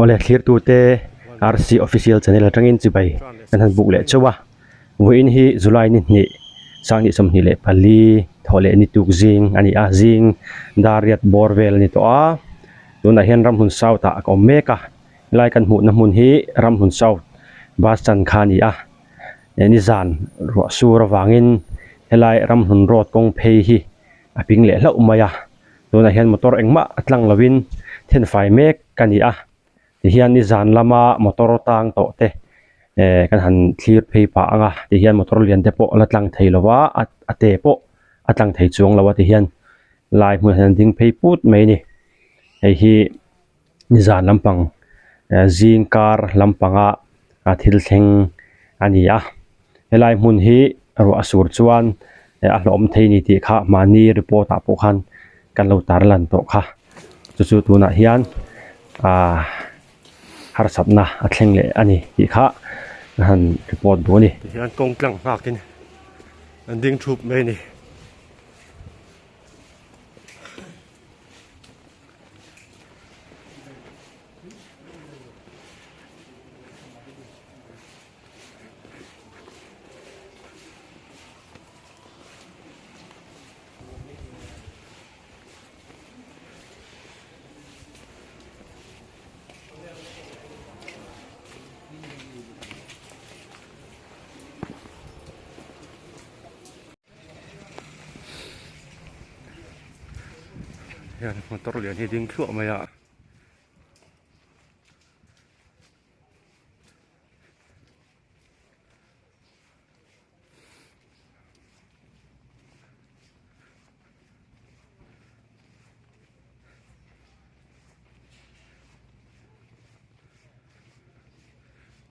Awle thlirtute RC Official Channel atangin chibai kan han buk leh chauh a, vawiin hi July ni hnih sanghnih 24 thawh leh ni tuk zing a ni a, zing dar riat bawr vel a ni tawh a, tunah hian Ramhmun South ah ka awm mek a, helai kan hmuhna hmun hi Ramhmun South bus stand kha a ni a, nizan ruah sur avangin helai Ramhmun road kawng phei hi a ping leh hlauh mai a. Tunah hian motor engmah a tlang lovin thenfai mek a ni a, tihian nizan lama motor tang tawh te eh kan han thlir phei pah ang a, tihian motor lian te pawh a la tlang thei lo va, a te pawh a tlang thei chuang lo a tihian lai hmunah hian an ding phei put mai a ni. Hei hi nizan lampang eh zing kar lampanga a thil thleng a ni a. Helai hmun hi ruah a sur chuan a hlawhawm thei a ni tih kha mahni report ah pawh khan kan lo tar lan tawh kha chu chu tunah hian ahh harsatna a thleng leh a ni tih kha a han report duh a ni. Tihian kawng tlang nghakin an ding thup mai a ni. Hian motor lian hi ding thluah mai a.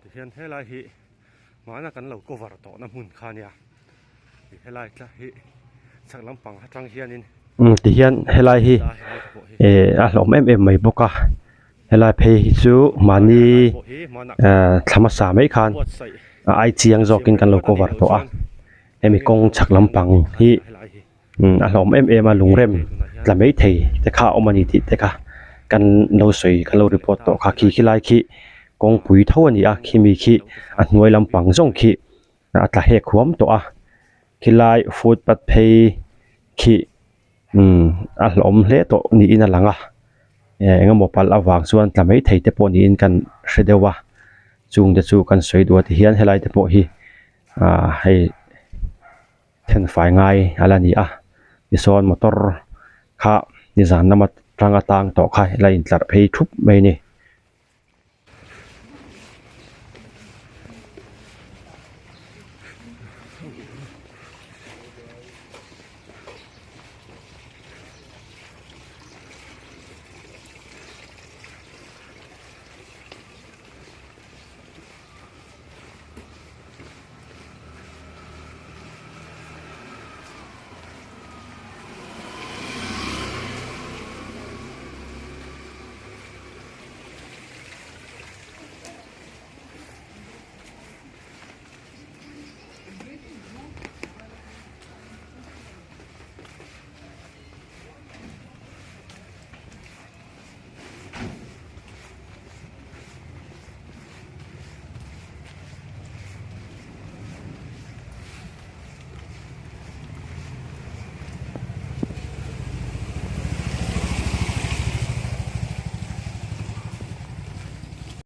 Tihian helai hi hmana kan lo cover tawhna hmun kha ania helai tla hi chhak lampang atang hianin Tihian helai hi eh a hlawm em em mai bawk a. Helai phei hi chu mahni ehh thla hmasa mai khan a ai chiang zawkin kan lo cover tawh a hemi kawng chhak lampang hi a hlawm em em a lungrem tla mai thei te kha a awm a ni tih te kha kan lo sawi kan lo report tawh kha khi khi lai khi kawngpui tho a ni a khimi khi a hnuai lampang zawng khi a tla hek huam tawh a khilai footpath phei khi umm a hlawm hle tawh niin a lang a eh eng emaw palh avang chuan tla mai thei te pawh niin kan hre deuh a chung te chu kan sawi duh a tihian helai te pawh hi ah hei thenfai ngai a la ni a tichuan motor kha nizan lama tanga tang tawh kha la intlarh phei thup mai a ni.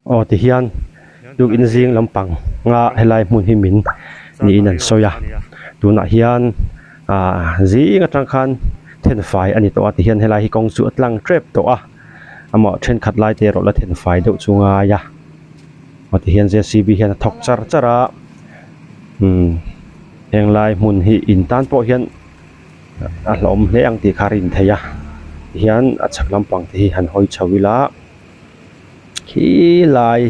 Aw ti hian tukin zing lampang nga helai hmun hi min niin an sawi a tunah hian ah zing atang khan thenfai a ni tawh a ti hian helai hi kawng chu a tlang tep tawh a amah thenkhat lai te erawh la thenfai deuh chu ngai a aw ti hian J C B hian a thawk char char a umm henglai hmun hi in tan pawh hian a hlauhawm hle ang tih kha a rin theih a tihian a chhak lampang te hi han hawi chho ila khi lai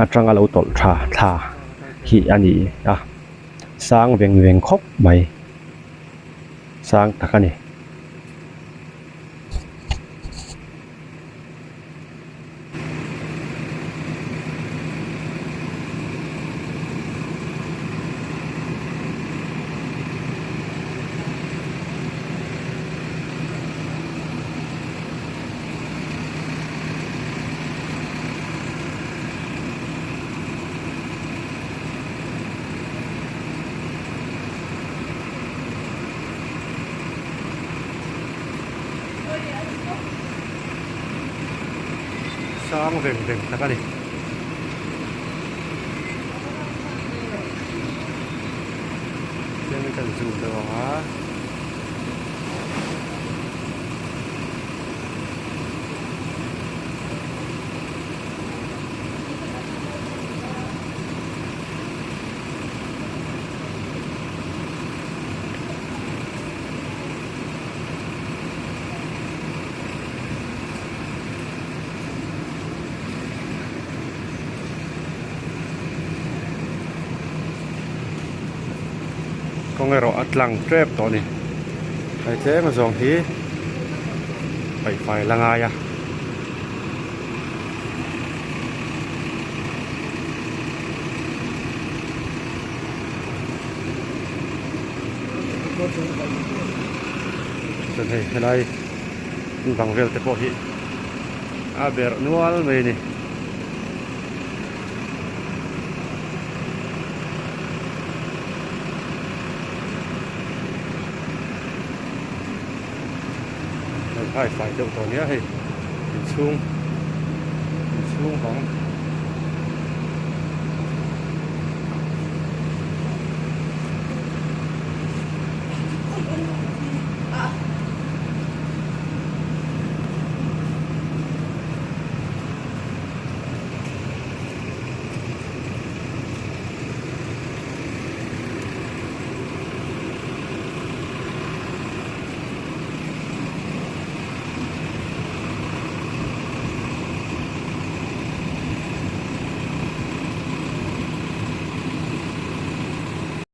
atanga lo tawlh tha thla hi a ni a sang veng veng khawp mai sang tak a ni. Sang veng veng tak a ni. Tlem in kan zoom deuh ang a. Kawng erawh a tlang tep tawh a ni. Hei tlem a zawng hi paihfai la ngai a. Chuan hei helai bang vel te pawh hi a berh nual mai a ni. Hei fai deuh tawh nia hei inchhung inchhung bang.